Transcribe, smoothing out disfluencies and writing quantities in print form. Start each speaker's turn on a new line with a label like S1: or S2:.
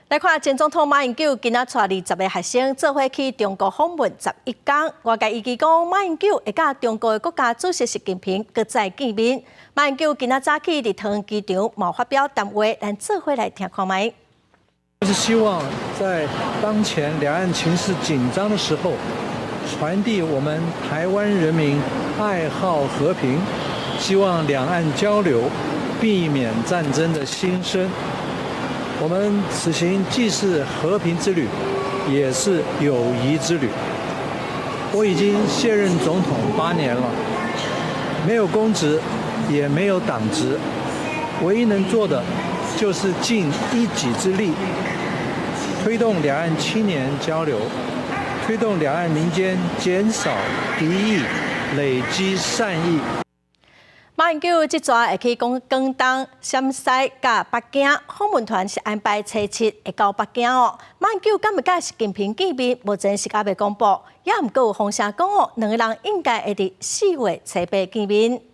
S1: 來看前總統馬英九今仔帶20個學生做伙去中國訪問11工，外界預期講馬英九會佮中國的國家主席習近平閣再見面。馬英九今仔早起佇桃園機場嘛發表談話，咱做伙來聽看覓。
S2: 就是希望在當前兩岸情勢緊張的時候，傳遞我們台灣人民愛好和平，希望兩岸交流，避免戰爭的心聲。我們此行既是和平之旅，也是友誼之旅。我已經卸任總統8年了，沒有公職，也沒有黨職，唯一能做的就是盡一己之力，推動兩岸青年交流，推動兩岸民間減少敵意，累積善意。
S1: 馬英九這逝會去廣東、陝西佮北京，訪問團是安排初七會到北京哦。馬英九敢會佮習近平見面，目前是猶未公布，也毋過有風聲講哦，兩个人應該會佇4月初八見面。